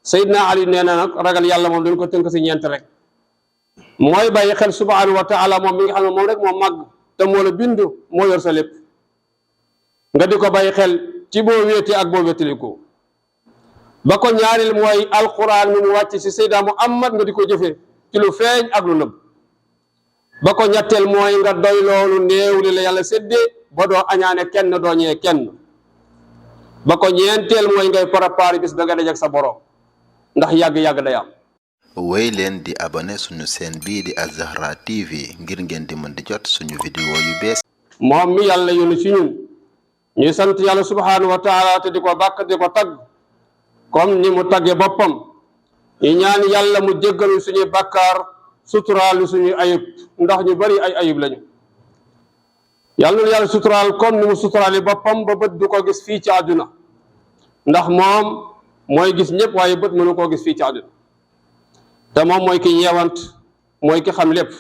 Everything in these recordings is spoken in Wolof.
Seydina Ali nee na nag ragal yàlla moom dañ ko tënk si ñeent rek mooy bàyyi xel subhanahu wa taala moom mi nga xam ne moom rek moo màgg te moo la bindu moo yor sa lépp nga di ko bàyyi xel ci boo wéetee ak boo wéetalikoo ba ko ñaareel mooy alquran mi mu wàcc si Seydina Muhammad nga di ko jëfee ci lu feeñ ak lu nëbb ba ko ñetteel mooy nga doy loolu néew li la yàlla séddee ba doo añaane kenn doo ñee kenn ba ko ñeenteel mooy ngay préparer bis ba nga dajak sa borom ndax yàgg-yàgg day am. wéy leen di abonné suñu chaîne bii di Al-Zahra TV ngir ngeen di mën di jot suñu vidéo yu bees. moom mi yàlla yónni ci ñun ñuy sant yàlla subhanahu wa taala te di ko bàkk di ko tagg comme ni mu tagge boppam ñu ñaan yàlla mu jéggalu suñuy bàkkaar suturaal suñuy ayib ndax ñu bari ay ayib lañu yàlla na yàlla suturaal comme ni mu suturaali boppam ba bët du ko gis fii ci àdduna ndax moom mooy gis ñëpp waaye bët mënu koo gis fii ci àdduna te moom mooy ki ñeewant mooy ki xam lépp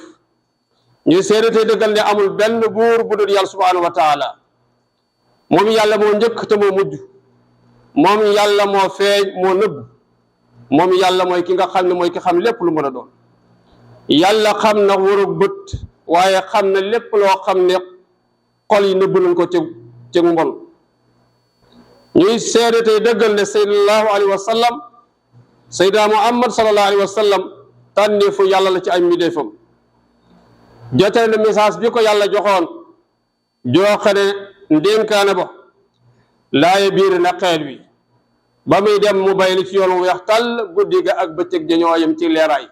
ñuy seede tey dëggal ne amul benn buur bu dul yàlla subhanahu wa taala moom yàlla moo njëkk te moo mujj moom yàlla moo feeñ moo nëbb moom yàlla mooy ki nga xam ne mooy ki xam lépp lu mën a doon yàlla xam na wurug bët waaye xam na lépp loo xam ne xol yi nëbb nañ ko ci mbon ñuy seede tey dëggal ne sallallahu alayhi wa sallam Seydina Muhammad sallallahu alayhi wa sallam tànneefu yàlla la ci ay mbindeefam jotee na message bi ko yàlla joxoon joxe ne ndénkaane ba laaye biir na xeet wi ba muy dem mu bay li ci yoon wu weex tàll guddi ga ak bëccëg ja ñoo yem ci leeraay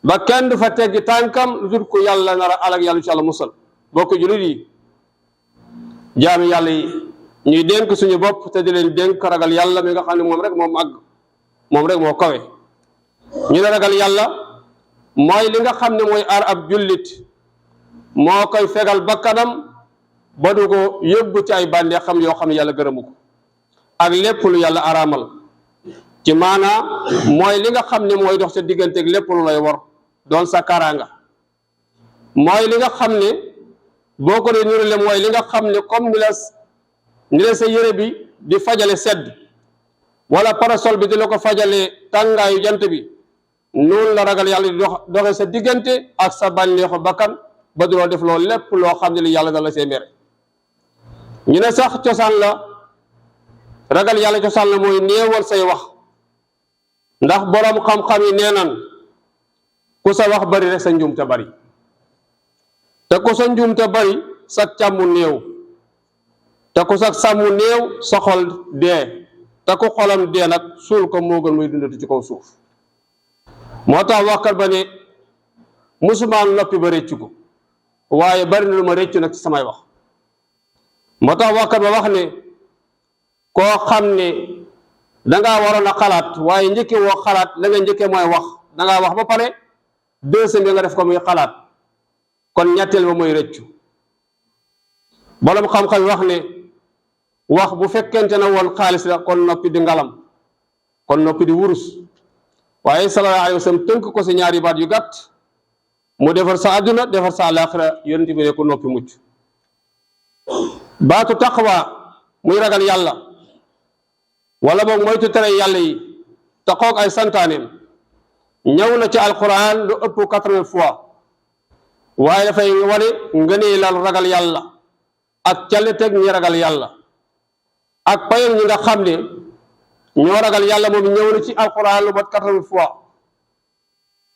ba kenn du fa teggi tànkam lu dul ko yàlla nar a alag yàlla ci àlla musal bokk jullit yi jaami yàlla yi ñuy dénk suñu bopp te di leen dénk ragal yàlla mi nga xam ne moom rek moo màgg moom rek moo kawe ñu ne ragal yàlla mooy li nga xam ne mooy aar ab jullit moo koy fegal bakkanam ba du ko yóbbu ci ay bànneex xam yoo xam ne yàlla gërëmu ko ak lépp lu yàlla araamal ci maanaa mooy li nga xam ne mooy dox sa digganteeg lépp lu lay war doon sa karaanga mooy li nga xam ne boo ko dee nirale mooy li nga xam ne comme ni la sa yére bi di fajale sedd wala parasol bi di la ko fajale tàngaayu jant bi noonu la ragal yàlla di doxe sa diggante ak sa bànneexu bakkan ba du loo def loolu lépp loo xam ne li yàlla da la see mere ñu ne sax cosaan la ragal yàlla cosaan la mooy néewal say wax ndax boroom xam-xam yi nee nan ku sa wax bari rek sa njuumte bari te ku sa njuumte bari sa càmmu néew te ku sa sàmmu néew sa xol dee te ku xolam dee nag suul ko moo gën muy dundati ci kaw suuf moo tax waxkat ba ne musumaan noppi ba réccu ko waaye bari na lu ma réccu nag ci samay wax moo tax waxkat ba wax ne koo xam ne dangaa waroon a xalaat waaye njëkke woo xalaat la nga njëkke mooy wax dangaa wax ba pare deuxième bi nga def ko muy xalaat kon ñetteel ba mooy rëccu borom xam-xam wax ne wax bu fekkente na woon xaalis la kon noppi di ngalam kon noppi di wurus waaye sallallahu alayhi wa sallam tënk ko si ñaari baat yu gàtt mu defar sa àdduna defar sa àllaaxira yonent bi ne ko noppi mucc baatu taqwa muy ragal yàlla wala boog moytu tere yàlla yi taqoog ay santaaneem ñëw na ci alquran lu ëpp 80 fois waaye dafay wane ngëneelal ragal yàlla ak caliteg ñi ragal yàlla ak payal ñi nga xam ne ñoo ragal yàlla moom ñëw na ci alquran lu mat 80 fois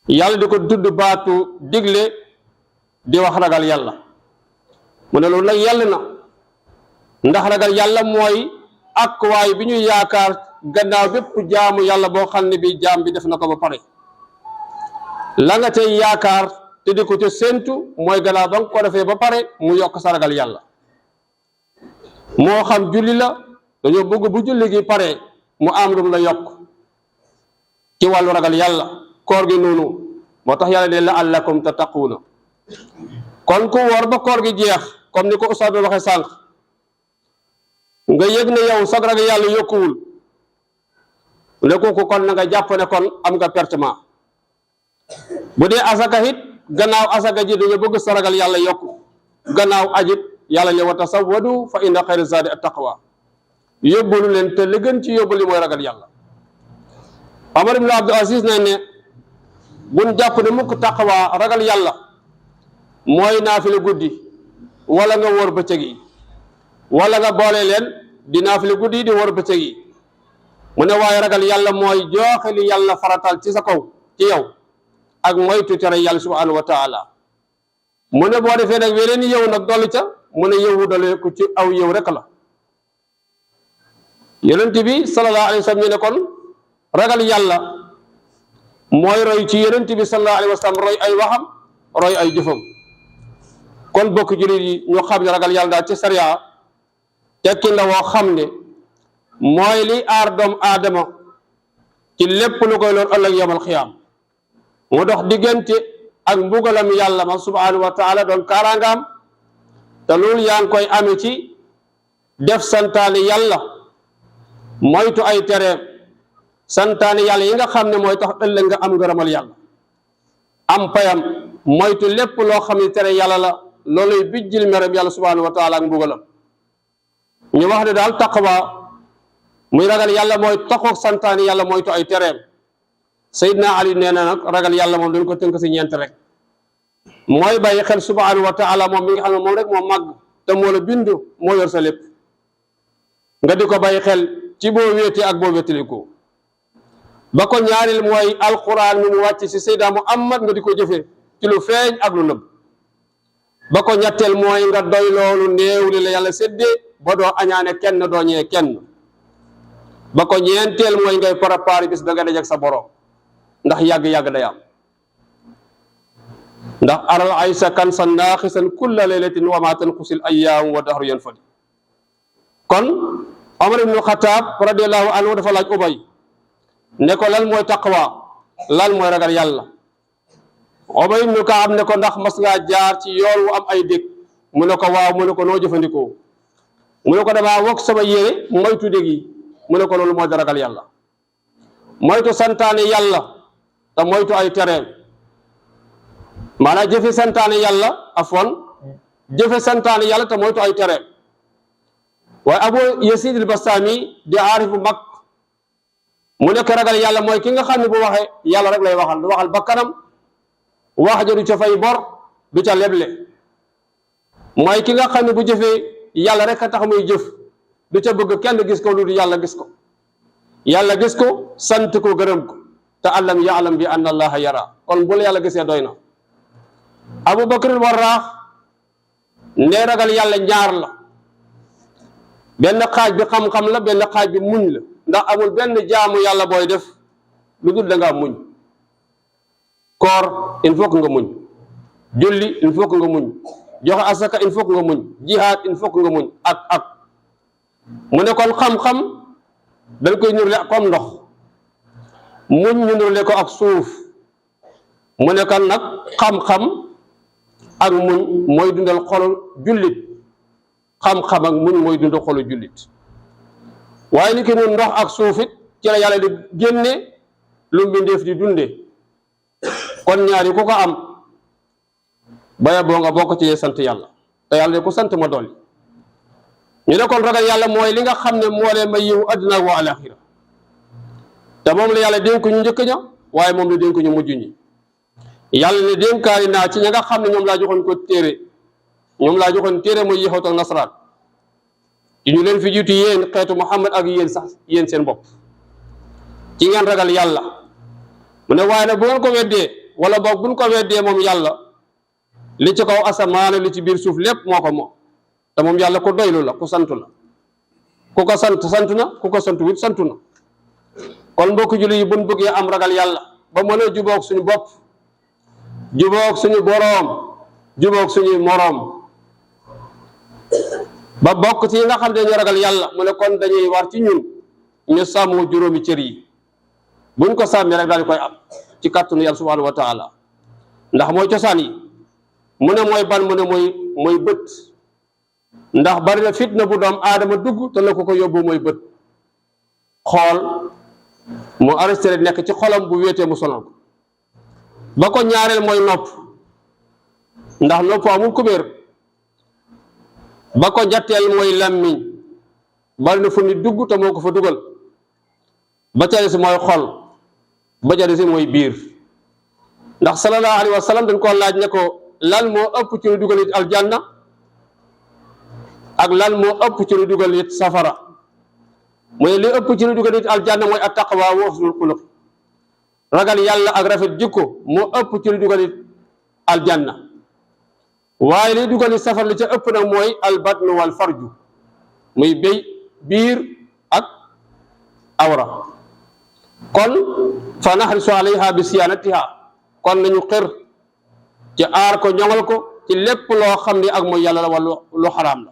yàlla di ko tudd baatu digle di wax ragal yàlla mu ne loolu nag yàlla na ndax ragal yàlla mooy ak waay bi ñuy yaakaar gannaaw bépp jaamu yàlla boo xam ne bi jaam bi def na ko ba pare la nga cay yaakaar te di ko ca séentu mooy gannaaw ba nga ko defee ba pare mu yokk sa ragal yàlla moo xam julli la dañoo bëgg bu julli gi pare mu am lum la yokk ci wàllu ragal yàlla koor gi noonu moo tax yàlla ne la'allakum tattaquuna kon ku woor ba koor gi jeex comme ni ko ustaad bi waxee sànq nga yëg ne yow sag ragal yàlla yokkuwul ne kooku kon na nga jàpp ne kon am nga pertement bu dee asaka it gannaaw asaka ji dañu bëgg sa ragal yàlla yokku gannaaw ajit yàlla ne wa tasawwadu fa inna xayra zaadi at taqwa yóbbulu leen te li gën ci yóbbu li mooy ragal yàlla Omar ibn Abdul Aziz nañ ne buñ jàpp ne mukk taqwa ragal yàlla mooy naafile guddi wala nga wóor bëccëg yi wala nga boole leen di naafile guddi di wóor bëccëg yi mu ne waaye ragal yàlla mooy jooxe li yàlla faratal ci sa kaw ci yow ak moytu tere yàlla subhanahu wa taala mu ne boo defee nag weneen yow nag dolli ca mu ne yow dolli ko ci aw yow rek la yonent bi sallallahu alayhi wa sallam ñu ne kon ragal yàlla mooy roy ci yonent bi sallallahu alayhi wa sallam roy ay waxam roy ay jëfam kon bokk jullit yi ñu xam ne ragal yàlla daal ci sariya tekki la woo xam ne mooy li aar doomu aadama ci lépp lu koy loon ëllëg yawmal xiyaam mu dox diggante ak mbugalam yàlla ma subhanahu wa taala doon kaaraangaam te loolu yaa ngi koy ame ci def santaane yàlla moytu ay tereem santaane yàlla yi nga xam ne mooy tax ëllëg nga am ngërëmal yàlla am payam moytu lépp loo xam ne tere yàlla la looluy bijjil meram yàlla subhanahu wa taala ak mbugalam ñu wax ne daal taqwa muy ragal yàlla mooy taxoog santaane yàlla moytu ay tereem Seydina Ali nee na nag ragal yàlla moom dañ ko tënk si ñeent rek mooy bàyyi xel subhanahu wa taala moom mi nga xam ne moom rek moo màgg te moo la bindu moo yor sa lépp nga di ko bàyyi xel ci boo wéetee ak boo wéetalikoo ba ko ñaareel mooy alquran mi mu wàcc si Seydina Muhammad nga di ko jëfee ci lu feeñ ak lu nëbb ba ko ñetteel mooy nga doy loolu néew li la yàlla séddee ba doo añaane kenn doo ñee kenn ba ko ñeenteel mooy ngay préparé bis ba nga dajek sa borom ndax yàgg-yàgg day am ndax aral aysa kan sa naaxisan kulla laylatin wa ma tanqusil ayyaamu wa dahru yan fadi kon Omar ibnu Xataab radiallahu anhu dafa laaj Ubay ne ko lan mooy taqwa lan mooy ragal yàlla Ubay ibnu Kaab ne ko ndax mas ngaa jaar ci yoon wu am ay dég mu ne ko waaw mu ne ko noo jëfandikoo mu ne ko damaa wokk sama yére moytu dég yi mu ne ko loolu mooy da ragal yàlla moytu santaane yàlla te moytu ay tereem maanaam jëfe santaane yàlla afwan jëfe santaane yàlla te moytu ay tereem waaye Abu Yasid al-Bastami di aarifu mag mu nekk ragal yàlla mooy ki nga xam ne bu waxee yàlla rek lay waxal du waxal ba kanam wax ja du ca fay bor du ca leble mooy ki nga xam ne bu jëfee yàlla rek a tax muy jëf du ca bëgg kenn gis ko lu du yàlla gis ko yàlla gis ko sant ko gërëm ko te alam yaalam bi anna allaha yara kon bu la yàlla gisee doy na Abu Bakr al-Warraax ne ragal yàlla ñaar la benn xaaj bi xam-xam la benn xaaj bi muñ la ndax amul benn jaamu yàlla booy def lu dul da ngaa muñ koor il faut que nga muñ julli il faut que nga muñ joxe asaka il faut que nga muñ jihaad il faut que nga muñ ak mu ne kon xam-xam dañ koy nurle comme ndox muñ ñu nurle ko ak suuf mu ne kon nag xam-xam ak muñ mooy dundal xolu jullit xam-xam ak muñ mooy dundal xolu jullit waaye ni ki nun ndox ak suuf it ci la yàlla di génne lu mbindeef di dunde kon ñaari ku ko am baya boo nga bokk ci sant yàlla te yàlla de ku sant ma dolli ñu ne kon ragal yàlla mooy li nga xam ne moo leen may yiw addina wa alaxira te moom la yàlla dénk ñu njëkk ña waaye moom la dénk ñu mujj ñi yàlla ne dénkaari naa ci ña nga xam ne ñoom laa joxoon ko téere ñoom laa joxoon téere muy yéexoot ak nasaraan yi ñu leen fi jiitu yéen xeetu Muhammad ak yéen sax yéen seen bopp ci ngeen ragal yàlla mu ne waaye nag bu ngeen ko weddee wala boog buñ ko weddee moom yàlla li ci kaw asamaan li ci biir suuf lépp moo ko moom te moom yàlla ko doylu la ku santu la ku ko sant na ku ko sant wut santu na kon mbokk julli yi buñ bëggee am ragal yàlla ba mën a jubóog suñu bopp jubóog suñu boroom jubóog suñu moroom ba bokk ci yi nga xam ne dañu ragal yàlla mu ne kon dañuy war ci ñun ñu sàmm juróomi cër yi buñ ko sàmmee rek daal di koy am ci kàttanu yàlla subhanahu wa taala ndax mooy cosaan yi mu ne mooy ban mu ne mooy bët ndax bari na fitna bu doom aadama dugg te la ko yóbbu mooy bët xool mu arrêté nekk ci xolam bu wéetee mu sonal ko ba ko ñaareel mooy nopp ndax nopp amul kubéer ba ko ñetteel mooy làmmiñ bari na fu nit dugg te moo ko fa dugal ba ca des mooy xol ba ja desi mooy biir ndax sallallahu alayhi wa sallam dañ ko laaj ne ko lan moo ëpp ci lu dugal nit aljanna ak lan moo ëpp ci lu dugal nit safara mu ne li ëpp ci lu dugal nit aljanna mooy attaqwa wa husnul xuluq ragal yàlla ak rafet jikko moo ëpp ci lu dugal nit aljanna waaye li dugal nit safara li ca ëpp nag mooy albatnu wal farju muy béy biir ak awra kon fa naxrisu alayha bi siyaanatiha kon nañu xër ci aar ko ñoŋal ko ci lépp loo xam ne ak mooy yàlla la wala lu xaraam la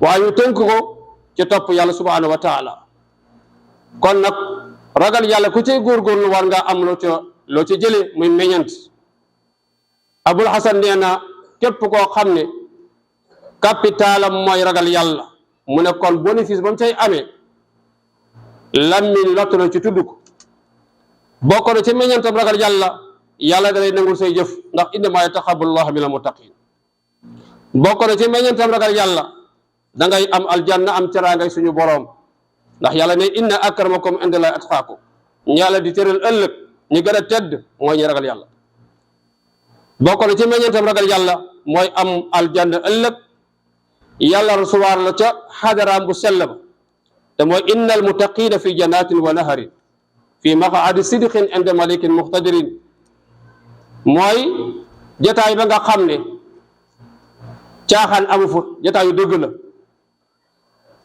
waaye ñu tënk ko ci topp yàlla subhanahu wa taala kon nag ragal yàlla ku cay góorgóorlu war nga am loo ci jëlee muy meññant abul hasan nee na képp koo xam ne capitalam mooy ragal yàlla mu ne kon bénéfice ba mu cay amee lammiñ lott na ci tudd ko bokk na ci meññantam ragal yàlla yàlla dalay nangul say jëf ndax innamaa yataqabbalu llaahu minal muttaqiin bokk na ci meññantam ragal yàlla da ngay am aljanna am teraangay suñu boroom ndax yàlla ne inna akramakum indallaahi atqaakum yàlla di tëral ëllëg ñi gën a tedd mooy ñi ragal yàlla bokk na ci meññantam ragal yàlla mooy am aljanna ëllëg yàlla recevoir la ca xadaraam bu sell ba te mooy innal muttaqiina fi jannatin wa naharin fi maqaadi sidqin inda malikin muqtadirin mooy jataay ba nga xam ne caaxaan amu fa jataayu dëgg la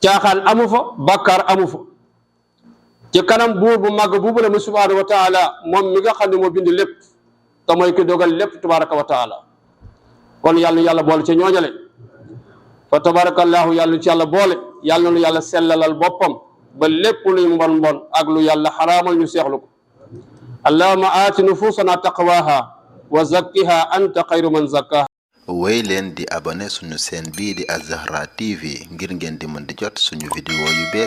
caaxaan amu fa bàkkaar amu fa ci kanam buur bu màgg buubu la mu subhanahu wa taala moom mi nga xam ne moo bind lépp te mooy ki dogal lépp tabaraka wa taala kon yàlla boole ci ñooñale fa tabarakallahu yàlla ci yàlla boole yàlla nu yàlla sellalal boppam ba lépp luy mbon ak lu yàlla xaraamal ñu seexlu ko allahumma aati nufusana taqwaha wa zakkiha anta xayru man zakkaha wéy leen di abonné suñu chaîne bii di Al Zahra TV ngir ngeen di mën di jot suñu vidéo yu bees